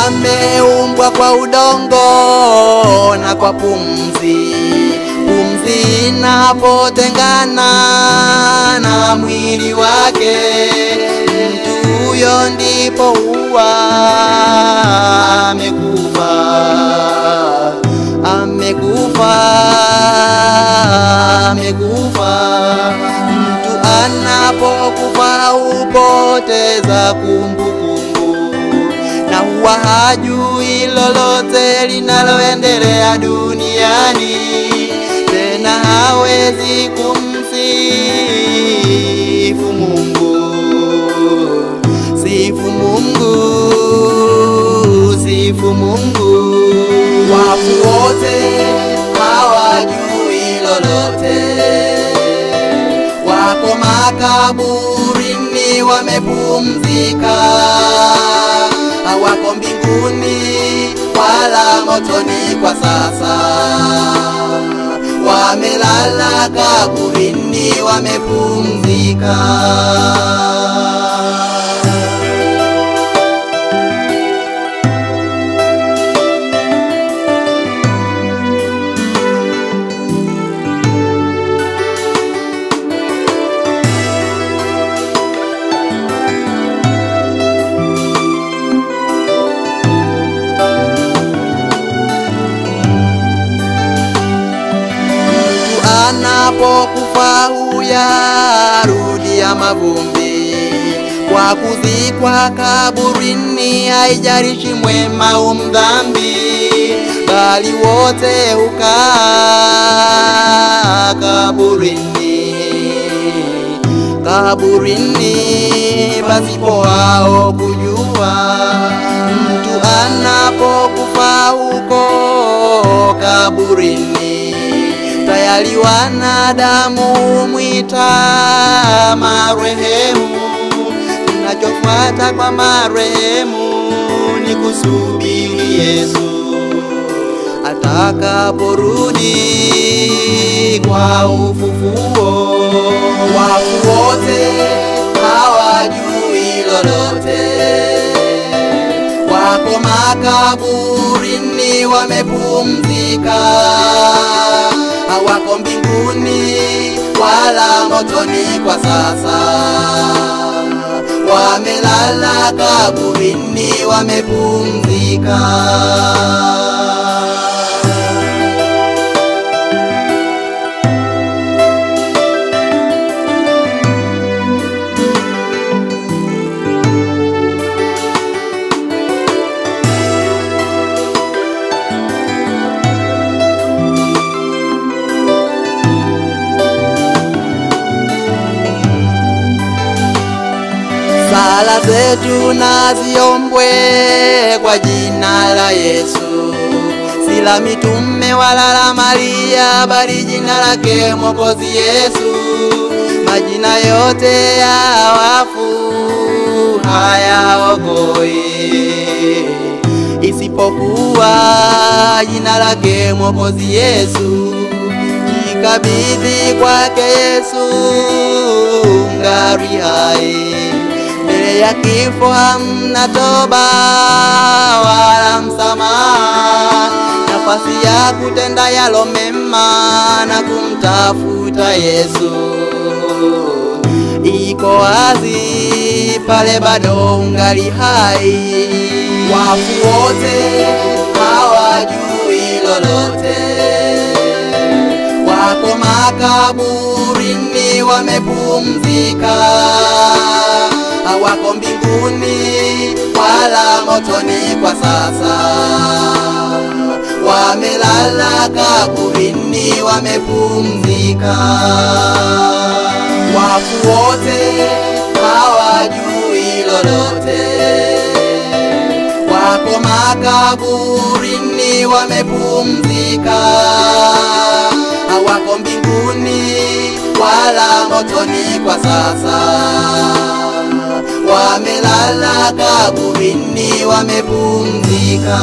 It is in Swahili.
Ameumbwa kwa udongo na kwa pumzi, pumzi inapotengana na mwili wake, mtu huyo ndipo huwa amekufa, amekufa, amekufa. Mtu anapokufa hupoteza kumbukumbu na huwa hajui lolote linaloendelea duniani, tena hawezi kumsifu Mungu. Sifu Mungu, sifu Mungu. Wafu wote hawajui lolote, wako makaburini wamepumzika, hawako mbinguni wala motoni kwa sasa, wamelala kaburini wamepumzika. Anapokufa huyarudia mavumbi, kwa kuzikwa kaburini, haijalishi mwema au mdhambi, bali wote hukaa kaburini, kaburini pasipo wao kujua. Mtu anapokufa huko kaburini, tayari wanadamu humwita marehemu. Kinachofuata kwa marehemu ni kusubiri Yesu atakaporudi kwa ufufuo. Wafu wote hawajui lolote, wako makaburini wamepumzika, hawako mbinguni wala motoni kwa sasa, wamelala kaburini wamepumzika. Sala zetu na ziombwe kwa jina la Yesu, si la mitume wala la Maria, bali jina lake Mwokozi Yesu. Majina yote ya wafu hayaokoi, isipokuwa jina lake Mwokozi Yesu. Jikabidhi kwake Yesu ungali hai, mbele ya kifo hamna toba wala msamaha, nafasi ya kutenda yalo mema na kumtafuta Yesu iko wazi pale bado ungali hai. Wafu wote hawajui lolote, wako makaburini wamepumzika, hawako mbinguni wala motoni kwa sasa, wamelala kaburini wamepumzika. Wafu wote hawajui lolote, wako makaburini wamepumzika, hawako mbinguni wala motoni kwa sasa, wamelala kaburini wamepumzika.